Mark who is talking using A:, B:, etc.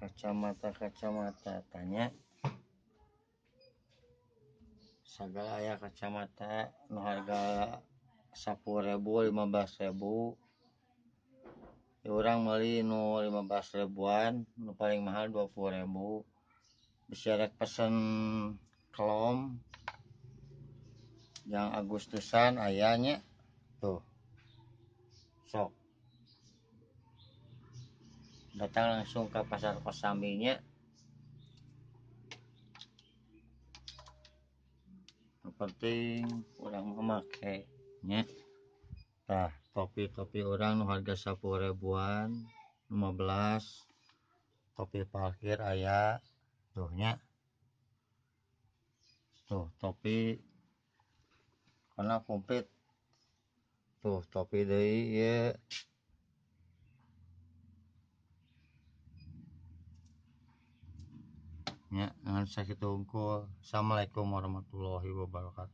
A: Kacamata-kacamata tanya segala aya kacamata nu harga 10.000 15.000. Urang meuli nu 15 ribuan, nu paling mahal 20.000. Bisa rek pesen kelom yang Agustusan ayahnya tuh sok datang langsung ke pasar Kosambinya. Yang penting urang memakai nya. Tah topi-topi urang nu harga 10 ribuan, 15, topi parkir aya tuh nya. Tuh topi karena komplit. Tuh topi deui ieu. Nya ngan sakitu hungkul. Assalamualaikum warahmatullahi wabarakatuh.